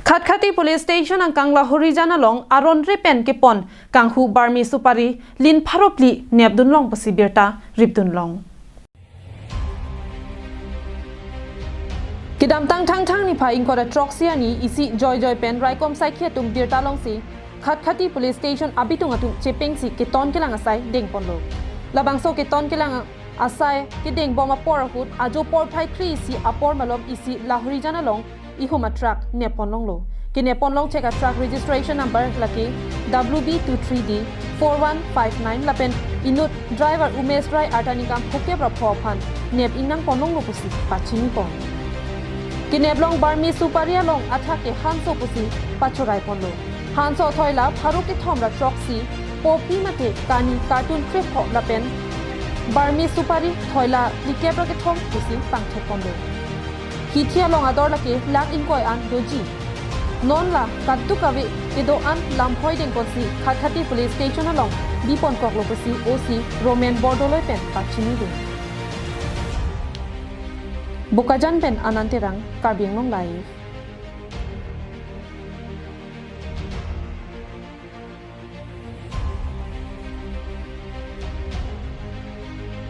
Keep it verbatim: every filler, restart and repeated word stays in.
Khatkhati Police Station angkang Lahorijan along aron re pen kepon kanghu Burmese supari lin pharo phli nepdun long pusi birta ripdun long. Kedamtang Thangthang niphai ingkoi ra throksi arni isi joijoi pen raikom saikhi atum birta longsi Khatkhati Police Station abitung atum chepengsi keton kelang asai dengponlo. Labangso keton kelang asai kedeng bom apor ahut ajo porphai kre-isi apor malom isi Lahorijan along ihum a truck neppon longlo. Keneppon longchek a truck registration number lake W B two three D four one five nine lapen inut driver Umesh Rai arta ningkan phokep ra pho aphan nep ingnangpon longlo pusi pachinipon. Kenep long Burmese supari along athak ke Hanso pusi pachorai ponlo. Hanso thoila pharo kethom ra throksi popi mate kani carton krepho lapen Burmese supari thoila phlikep ra kethom pusi pangthek ponlo. Hithi along ador lake lakh ingkoi an doji. Non la kadokave kedo-an lamphoi dengponsi Khatkhati Police Station along bipon koklo pusi O C Roman Bordoloi pen pachinidun. Bokajan pen Anand Terang, Karbi Anglong Live.